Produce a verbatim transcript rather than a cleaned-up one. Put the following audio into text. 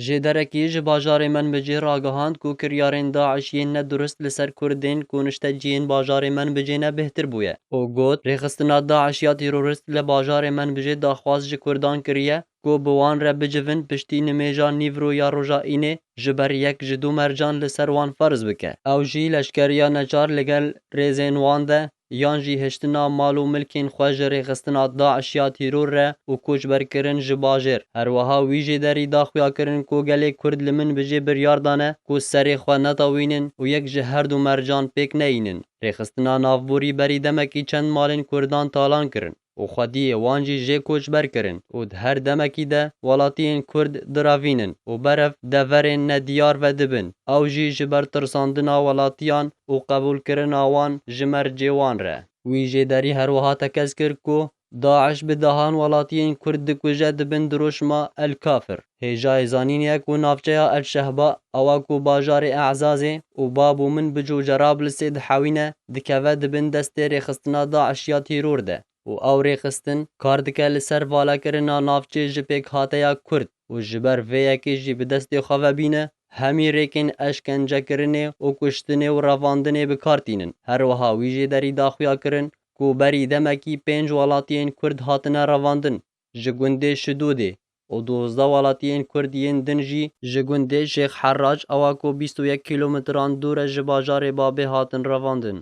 Jêderekî ji bajarê Menbicê ragihand ku kiryarên DAIŞ yên nedurist li ser Kurdên ku nişteciyên bajarê Menbicê ne bêhtir bûye û got, rêxistina DAIŞ ya terorist li bajarê Menbicê daxwaz ji Kurdan kiriye ku bi wan re bicivin piştî nimêja nîvro ya roja Înê ji ber yek ji du mercan li ser wan ferz bike. Ew jî leşkeriya neçar li gel rêzên wan de yan jî hiştina mal û milkên xwe ji rêxistina DAIŞ ya tîror re û koçberkirin ji bajêr. Her wiha wî jêderî da xuyakirin ku gelê Kurd li Minbicê biryar dane ku serê xwe netewînin û yek ji her du mercan pêk neyînin. Rêxistina navborî berî demekî çend malên Kurdan talan kirin û xwediyê wan jî jê koçber kirin û di her demekî de welatiyên Kurd direvînin û berev deverên nediyar ve dibin. Ew jî ji ber tirsandina welatiyan û qebûlkirina wan ji mercê wan re. Wî jêderî her wiha tekez kir ku DAIŞ bi dehan welatiyên Kurd dikuje di bin dirûşma El Kafir. Hêjayê zanînê ye ku navçeya El Şehba, ewa ku bajarê E'zazê û Bab û Minbic û Cerablisê dihewîne, dikeve di bin destê rêxistina DAIŞ ya tîror de û ew rêxistin kar dike li ser valekirina navçê ji pêkhateya Kurd û ji ber vê yekê jî bi destê xwe ve bîne, hemî rêkên eşkencekirinê û kuştinê û revandinê bi kar tînin. Her wiha wî jêderî da xuyakirin ku berî demekî pênc welatiyên Kurd hatine revandin ji gundê Şidûdê û duwazdeh welatiyên Kurd yên din jî ji gundê Şêx Herrac, ewa ku bîst û yek kîlometran dûr e, ji bajarê Babê hatin revandin.